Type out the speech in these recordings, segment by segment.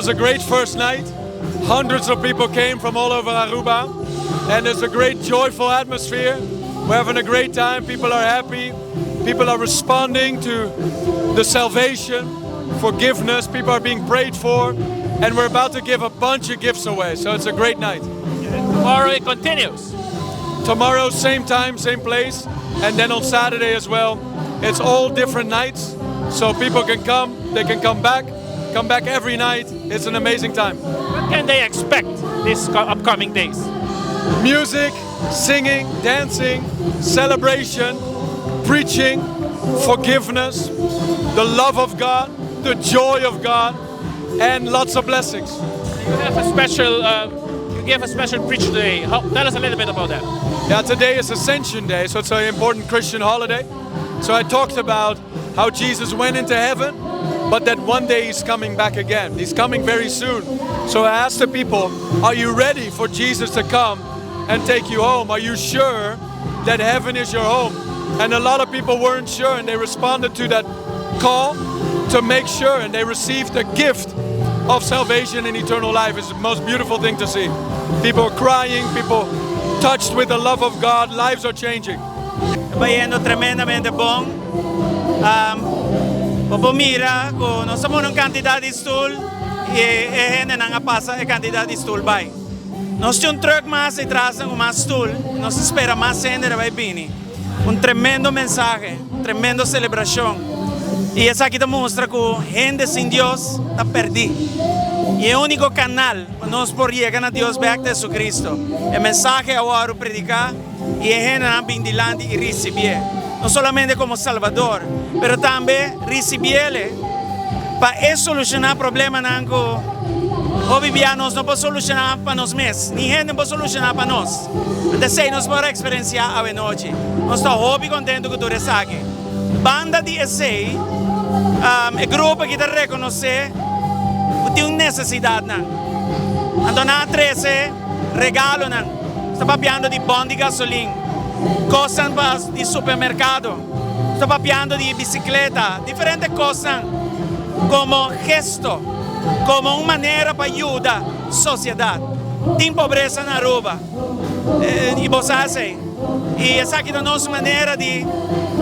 a great first night. Hundreds of people came from all over Aruba, and it's a great joyful atmosphere. We're having a great time. People are happy. People are responding to the salvation, forgiveness. People are being prayed for, and we're about to give a bunch of gifts away. So it's a great night. Tomorrow it continues. Tomorrow, same time, same place, and then on Saturday as well. It's all different nights, so people can come, they can come back every night. It's an amazing time. What can they expect this upcoming days? Music, singing, dancing, celebration, preaching, forgiveness, the love of God, the joy of God, and lots of blessings. You gave a special preach today. Tell us a little bit about that. Yeah, today is Ascension Day, so it's an important Christian holiday. So I talked about how Jesus went into heaven, but that one day he's coming back again. He's coming very soon. So I asked the people, "Are you ready for Jesus to come and take you home? Are you sure that heaven is your home?" And a lot of people weren't sure, and they responded to that call to make sure, and they received the gift of salvation and eternal life. It's the most beautiful thing to see. People are crying, people touched with the love of God, lives are changing. Bayendo tremendamente bon. Bo mira, ku nos tin un kantidat di stul i e hendenan a pasa e kantidat di stul bai. Nos tin un truck mas atras ku mas stul, nos ta spera mas hende bai bini. Un tremendo mensahe, tremendo selebrashon. I esaki ta mustra ku hende sin Dios ta pèrdí. I e úniko kanal pa nos por yega na Dios bèk ta Jesucristo. E mensahe a wòrdu prediká i e hendenan bin dilanti i risibié. No solamente komo Salbador, pero tambe risibié pa e solushoná problemanan ku hopi bia nos no por solushoná pa nos mes, ni hende por solushoná pa nos. Anto nos por eksperensiá anochi. Nos ta hopi kontentu ku tur esaki. Banda di esei, e grupo aki ta rekonosé ku tin un nesesidatnan. Anto nan a trese regalonan. Ta papiando di bon di gasolin, kosnan pa di supermerkado, ta papiando di bisikleta, diferente kosnan komo gesto, komo un manera pa yuda sosiedat. Tin pobresa na Aruba. I bo sa. I esaki ta nos manera di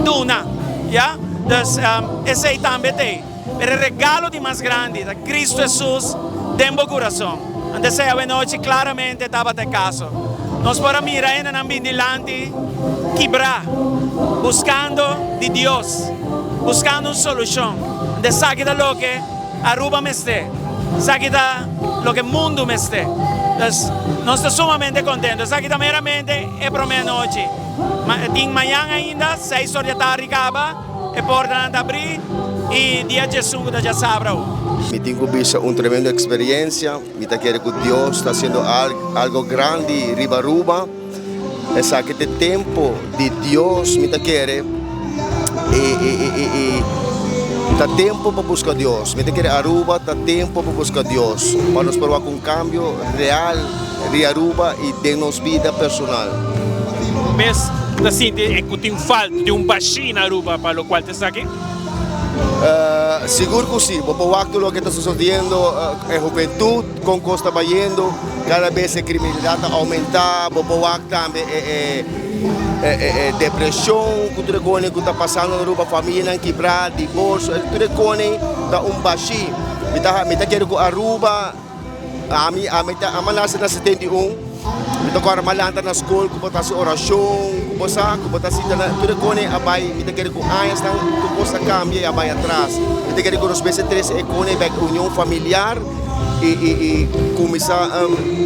duna, ja? Dus esei tambe tin. Pero e regalo di mas grandi, ta Cristo Jesus den bo kurason. Anto anochi klaramente tabata e kaso. Nos por mira hendenan bin dilanti kibrá, buskando di Dios, buskando un solushon. Anto esaki ta loke Aruba mester, esaki ta loke mundu mester. Anto, nos ta sumamente kontentu. Esaki ta meramente e promé anochi. Tin mañan ainda, 6 or di atardi kaba, e portanan ta habrí i dia 15 ta djasabra. Mi tin ku bisa un tremendo eksperensia. Mi ta kere ku Dios ta hasiendo algo grandi riba Aruba. Esaki ta tempu di Dios, mi ta kere. I ta tempu pa buska Dios. Mi ta kere Aruba ta tempu pa buska Dios. Pa nos por un kambio real di Aruba i den nos bida personal. Mes ta sinti ku tin falta di un bashí na Aruba pa lokual ta esaki? Sigur ku si. Bo por wak loke ta susediendo e hubentut, kon kos ta bayendo, kada bes e kriminalidat ta oumentá, bo por wak tambe e depreshon ku tur e kos ku ta pasando na Aruba, famianan kibrá, divorsio, tur e kos ta un bashí. Mi ta kere ku Aruba, ami a nase na 71, mi ta kòrda mi a lanta na skol ku bo ta hasi orashon, ku bo sa, ku bo ta sinta na tur e kos a bai, mi ta kere ku añanan tur kos a kambia i a bai atras. Mi ta kere ku nos mester trese e kos bèk union familiar i kuminsá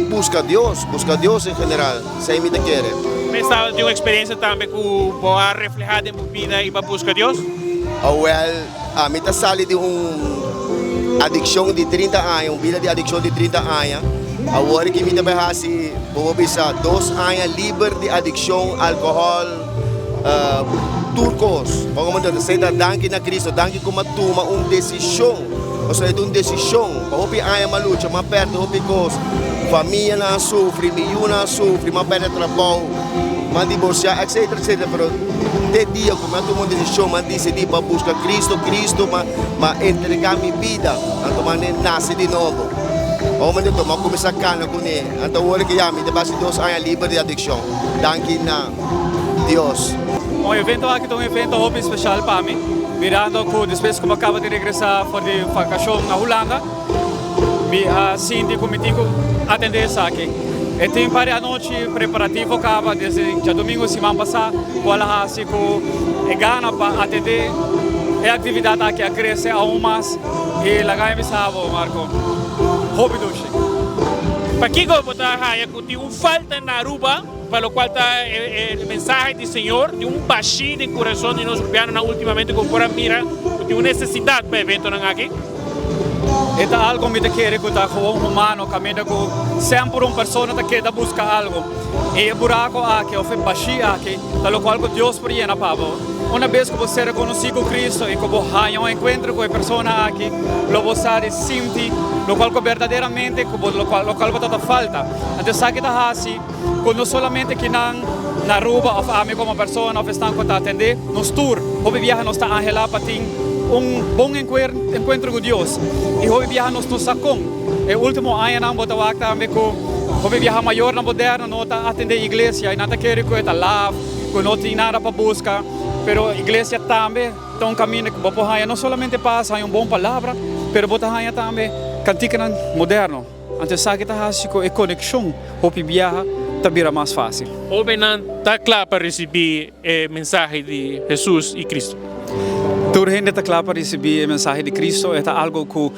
buska Dios en general, esei mi ta kere. Bo tin un eksperensia tambe ku bo a reflehá den bo bida i pa buska Dios? Oh, well, ami ta sali di un adikshon di 30 aña, un bida di adikshon di 30 aña. Awor ku mi ta hasi, bo bisa, 2 aña liber di adikshon, alkohòl, tur kos. Komo ta danki na Cristo, danki ku m'a tuma un desishon. Osea, un desishon. Pa hopi aña m'a lucha, m'a pèrdè hopi kos. Famianan a sufri, mi yunan a sufri, m'a pèrdè trabou, m'a divorsiá, etc, etc. Pero Te dia ku mi a tuma un desishon, mi a disidí pa buska Kristu, Kristu m'a entregá mi bida, anto m'a nase di nobo. Ora mi a tuma, mi a kuminsá kana kuné, anto awor ke ya mi ta basi dos aña liber di adikshon, danki na Dios. Un evento aki ta un evento hopi special pa mi, mirando cu despues cu mi a caba di regresa for di vacacion na Hulanda, mi a sinti cu mi tin cu atende esaki. E tin par di anochi preparativo caba desde djadomingo siman pasa cual a haci cu e gana pa atende e actividad aki a crece aun mas y laga mi bisa bo Marco, hopi dushi. Pakico bo ta haya cu tin un falta na Aruba? Pa locual ta e mensahe di Señor, tin un bashi den curason di nos rubianonan ultimamente cu por a mira cu tin un necesidad pa eventonan aki. E ta algo mi ta kere cu ta gewoon humano caminda cu semper un persona ta keda busca algo y e buraco aki of e bashi aki ta locual cu Dios por yena pa bo. Una bes cu bo ser conoci cu Cristo y cu bo haya un encuentro cu e persona aki lo bo sa di sinti locual cu berdaderamente cu bo locual bo ta ta falta. Anto esaki ta haci. Ku no solamente kinan na Aruba òf ami komo persona òf esnan ku ta atendé, nos tur hopi biaha nos ta anhelá pa tin un bon enkuentro ku Dios i hopi biaha nos no sa kon. E último añanan bo ta wak tambe ku hopi biaha mayornan moderno no ta atendé iglesia i nan ta kere ku e ta laf, ku no tin nada pa buska, pero iglesia tambe ta un kaminda ku bo por haña no solamente pas, haña un bon palabra, pero bo ta haña tambe kantikanan moderno. Anto esaki ta hasi ku e konekshon hopi biaha ta bira mas fásil. Hóbennan ta kla pa risibí e mensahe di Hesus i Kristu? Tur hende ta kla pa risibí e mensahe di Kristu. E ta algu ku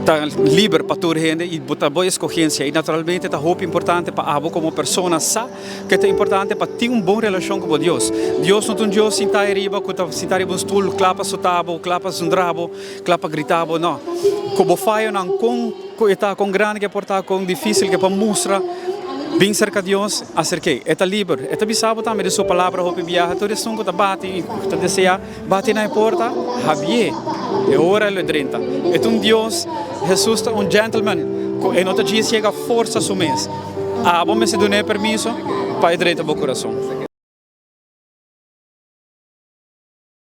ta liber pa tur hende i bo ta bo eskogensia. I naturalmente ta hopi importante pa abo komo persona sa ku e ta importante pa tin un bon relashon ku bo Dios. Dios no ta un Dios sintá ariba ku ta sintá riba un stul kla pa sotá bo, kla pa zundra bo, kla pa grita bo. No. Ku bo fayonan kon. Ku e ta, kon grandi ku e por ta, kon difísil ku e por mustra, bin serka Dios, aserk'é. E ta liber. E ta bisa bo tambe den su Palabra hopi biaha, tur esun ku ta bati i ku ta deseá bati na e porta, habié. E ora lo e drenta. E ta un Dios, Hesus ta un gentleman, ku e no ta djis yega forsa su mes. Abo mester dun'é permiso pa e drenta bo kurason.